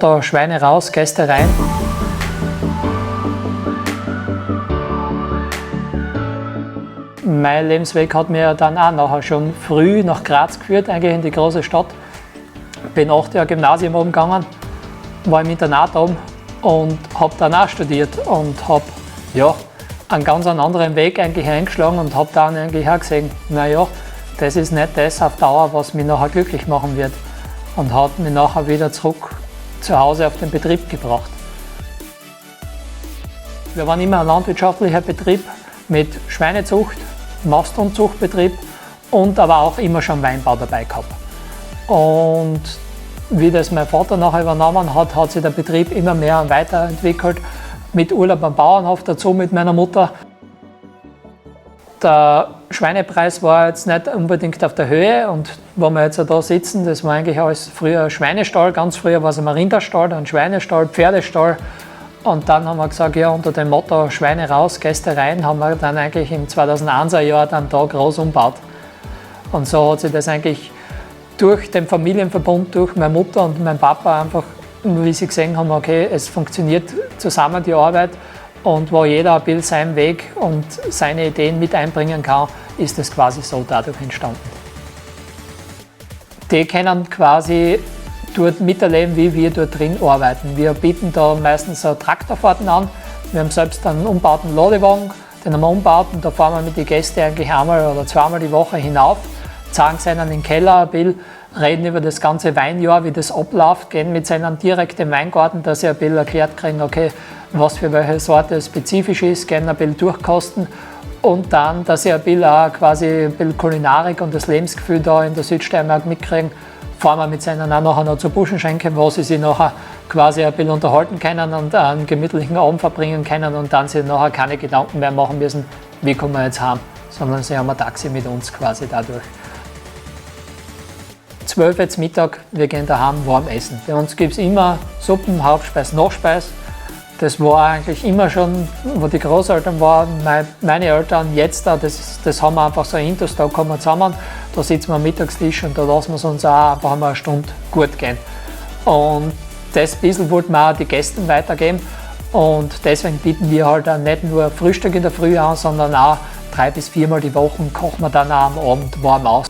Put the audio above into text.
Da Schweine raus, Gäste rein. Mein Lebensweg hat mir dann auch nachher schon früh nach Graz geführt, eigentlich in die große Stadt. Bin 8 Jahre Gymnasium oben gegangen, war im Internat oben und habe dann auch studiert und habe, ja, einen ganz anderen Weg eigentlich eingeschlagen und habe dann eigentlich auch gesehen, naja, das ist nicht das auf Dauer, was mich nachher glücklich machen wird. Und hat mich nachher wieder zurück zu Hause auf den Betrieb gebracht. Wir waren immer ein landwirtschaftlicher Betrieb mit Schweinezucht, Mast- und Zuchtbetrieb und aber auch immer schon Weinbau dabei gehabt. Und wie das mein Vater nachher übernommen hat, hat sich der Betrieb immer mehr weiterentwickelt. Mit Urlaub am Bauernhof dazu mit meiner Mutter. Der Schweinepreis war jetzt nicht unbedingt auf der Höhe und wo wir jetzt da sitzen, das war eigentlich alles früher Schweinestall, ganz früher war es ein Rinderstall, dann Schweinestall, Pferdestall. Und dann haben wir gesagt, ja, unter dem Motto Schweine raus, Gäste rein, haben wir dann eigentlich im 2001er Jahr dann da groß umgebaut. Und so hat sich das eigentlich durch den Familienverbund, durch meine Mutter und meinen Papa einfach, wie sie gesehen haben, okay, es funktioniert zusammen die Arbeit und wo jeder ein bisschen seinen Weg und seine Ideen mit einbringen kann, ist das quasi so dadurch entstanden. Die können quasi dort miterleben, wie wir dort drin arbeiten. Wir bieten da meistens so Traktorfahrten an. Wir haben selbst einen umbauten Ladewagen, den haben wir umgebaut und da fahren wir mit den Gästen eigentlich einmal oder zweimal die Woche hinauf, zeigen sie ihnen den Keller ein bisschen, reden über das ganze Weinjahr, wie das abläuft, gehen mit ihnen direkt im Weingarten, dass sie ein bisschen erklärt kriegen, okay, was für welche Sorte spezifisch ist, gehen ein bisschen durchkosten und dann, dass sie ein bisschen auch quasi ein bisschen Kulinarik und das Lebensgefühl da in der Südsteiermark mitkriegen, fahren wir mit ihnen auch nachher noch zur Buschenschenke, wo sie sich nachher quasi ein bisschen unterhalten können und einen gemütlichen Abend verbringen können und dann sich nachher keine Gedanken mehr machen müssen, wie kommen wir jetzt heim, sondern sie haben ein Taxi mit uns quasi dadurch. 12 Uhr Mittag, wir gehen daheim warm essen. Bei uns gibt es immer Suppen, Hauptspeis, Nachspeis. Das war eigentlich immer schon, wo die Großeltern waren, meine Eltern, jetzt da, das haben wir einfach so intus, da kommen wir zusammen, da sitzen wir am Mittagstisch und da lassen wir es uns auch einfach einmal eine Stunde gut gehen. Und das bisschen wollten wir auch die Gästen weitergeben und deswegen bieten wir halt auch nicht nur Frühstück in der Früh an, sondern auch 3 bis 4-mal die Woche kochen wir dann auch am Abend warm aus.